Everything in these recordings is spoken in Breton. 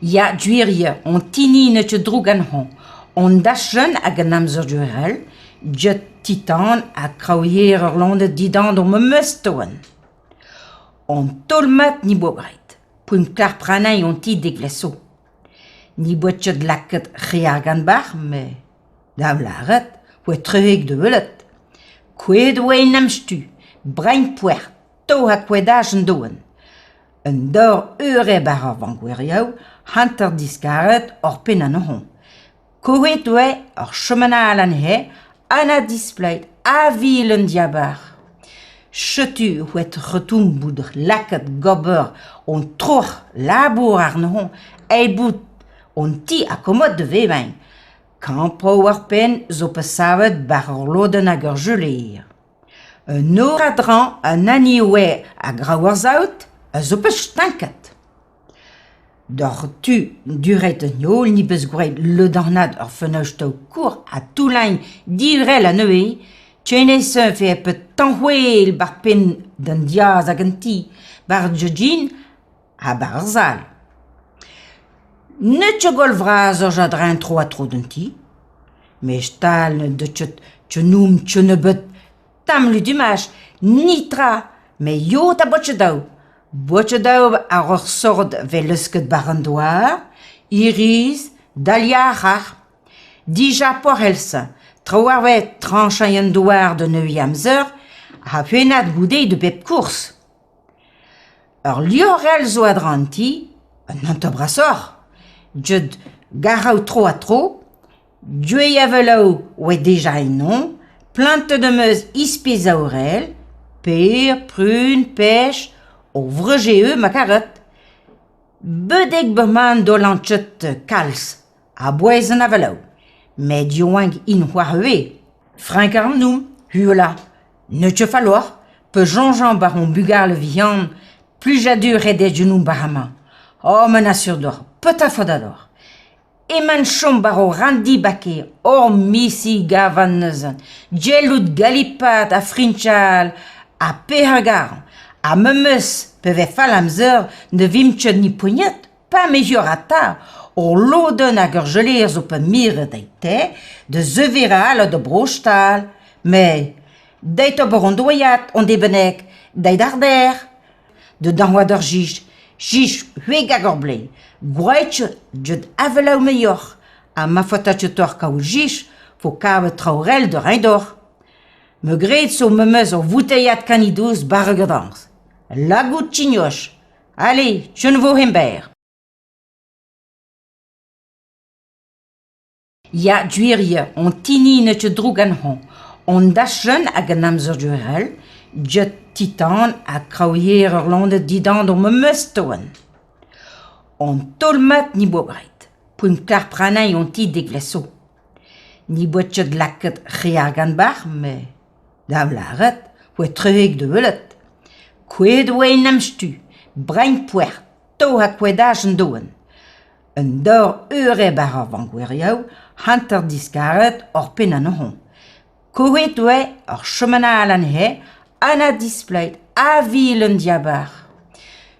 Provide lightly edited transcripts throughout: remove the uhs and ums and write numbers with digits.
Ya, gwir eo, an hini n'eo ket droug anezhañ. An dachenn hag an amzer diwezhel, get titan ha kraouier ur loened dindan ar memes toenn. An taol-mat 'ni 'boa graet, poent kar prenañ an ti dek vloaz zo. Ni 'boa ket lakaet re argant 'barzh met da lâret 'oa truek da welet. Kouezhet 'oa en amstu, brein-poec'h, to ha koedaj an doenn. Un dor eur eo ar vangoerioù, hanter diskaret oc'hpenn anezhañ. Kouezhet oa ur chemenn all anezhe ha na displeget a-vil an diabarzh. Setu oa retourn bout lakaet gober an troc'h labour àrnezhañ aet bout an ti akomod da vevañ. Kamproù ar penn zo bet savet war ur lodenn ag ur juler. Un nor a-dreñv an hini oa a-graou ar saout a zo bet stanket. Doc'h tu duret an heol ni 'peus gwraet ledanat ur fenestoù kour ha toullañ divrell anezhe, Tennez 'vez pet tañwel 'bar penn d'an diaz hag an ti, 'bar gegin ha 'bar ar sal. N'eo ket gwall vras ur jardrin tro-ha-tro d'an ti, met stal ne deu ket n'omp kennebeut tamm ludumaj, netra, met yod ha botchedoù. Botchedoù àr ur sort 'vez leusket war an douar, iriz, daliac'h. Dija porc'hell-se, traoù a vez trañchañ an douar da neuiñ amzer ha pennad goude da bep kourz. Ur liorzh zo a-dra an ti, un hanter brasoc'h, get garoù tro-ha-tro, Gwez-avaloù oa dija enno, plantet am eus ispis-aourel, per, prun, pech, o vreujeu ma karet. Betek bremañ 'dolan ket kalz, a-bouez an avaloù, met yaouank int c'hoazh ivez. Frank ac'hanomp, hualañ, n'eo ket falloc'h, pa soñjan war hon bugale vihan, plijadur eo dezho bremañ. Oh, m'en asur deoc'h, petra faot deoc'h ? Emañ chom war o ranndi baker, hor misi 'gavan neuze, gellout galipat ha frinchal ha pec'h a garan, ha memes pa vez fall amzer ne vimp ket ni poaniet, pa mezior atav, ur lodenn hag ur geler zo bet miret eit-te da zeverel ha da brostal, met deit ober an doiad, an debennek, deit ar der. Da dañva d'ur jij, jij c'hwek hag ur bleiz, gwraet get avaloù muioc'h, ha ma faota ket deoc'h kaout jij 'vo kavet traoù 'rell da reiñ deoc'h. Me 'gred zo memes ur voutailhad kani-dous barr-gadañs. Lagout tignoch. Ale, kenavo emberr. Ya, gwir eo, an hini n'eo ket droug anezhañ. An dachenn hag an amzer diwezhel, get titan ha kraouier ur loened dindan ar memes toenn. An taol-mat 'ni 'boa graet, poent kar prenañ an ti dek vloaz zo. Ni 'boa ket lakaet re argant 'barzh met da lâret 'oa truek da welet. Kouezhet 'oa en amstu, brein-poec'h, to ha koedaj an doenn. Un dor eur eo war ar vangoerioù, hanter diskaret oc'hpenn anezhañ. Kouezhet oa ur chemenn all anezhe ha na displeget a-vil an diabarzh.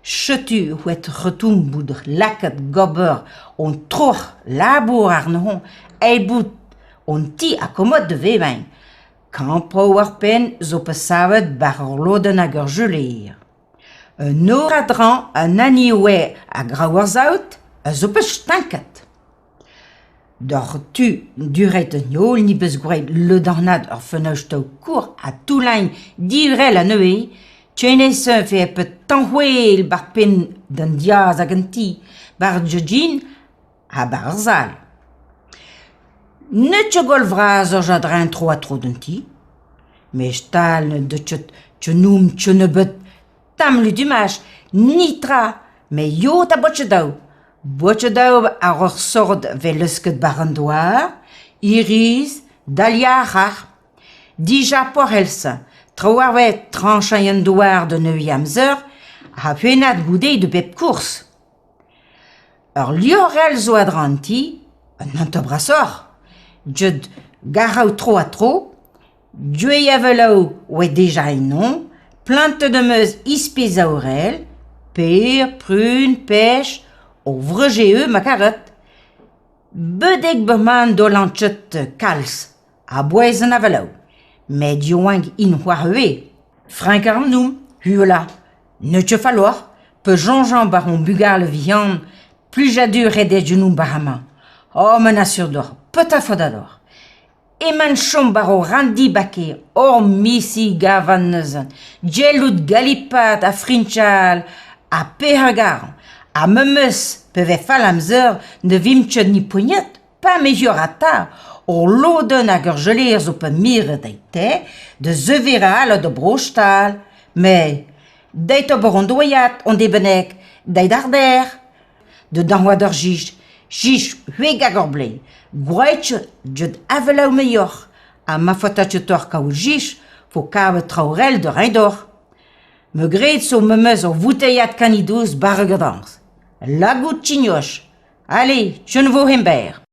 Setu oa retourn bout lakaet gober an troc'h labour àrnezhañ aet bout an ti akomod da vevañ. Kamproù ar penn zo bet savet war ur lodenn ag ur juler. Un nor a-dreñv an hini oa a-graou ar saout a zo bet stanket. Doc'h tu duret an heol ni 'peus gwraet ledanat ur fenestoù kour ha toullañ divrell anezhe, Tennez 'vez pet tañwel 'bar penn d'an diaz hag an ti, 'bar gegin ha 'bar ar sal. N'eo ket gwall vras ur jardrin tro-ha-tro d'an ti, met stal ne deu ket n'omp kennebeut tamm ludumaj, netra, met yod ha botchedoù. Botchedoù àr ur sort 'vez leusket war an douar, iriz, daliac'h. Dija porc'hell-se, traoù a vez trañchañ an douar da neuiñ amzer ha pennad goude da bep kourz. Ur liorzh zo a-dra an ti, un hanter brasoc'h, get garoù tro-ha-tro, Gwez-avaloù oa dija eno, plantet am eus ispis-aourel, per, prun, pech, O vreuje eu ma karet. Bedek bremañ 'dolan ket kalz, a-bouez an avaloù, met yaouank int c'hoazh ivez. Frank ac'hanomp, uhelañ, n'eo ket falloc'h, pa soñjan war hon bugale vihan, plijadur eo dezhe genomp bremañ. Oh, m'en asur deoc'h, petra faot deoc'h ? Emañ chom war o ranndi 'ba kêr, hor misi 'gavan neuze, gellout galipat ha frinchal ha pezh a garan. Ha memes pa vez fall amzer ne vimp ket ni poaniet, pa mezior atav, hor lodenn hag ur jeleer zo bet miret eit-te da zeverrañ all da Bro-Stal. Met deit ober an droiad, an dez bennak, deit àr dec'h. Da dañva d'ur jij, jij c'hwek hag ur bleiz, gwraet get avaloù muioc'h ha ma faota ket deoc'h kaout jij 'vo kavet traoù 'rell da reiñ deoc'h. Me 'gred zo memes ur voutailhad kani dous barr gadañs. Lagout tignoch. Ale, kenavo emberr.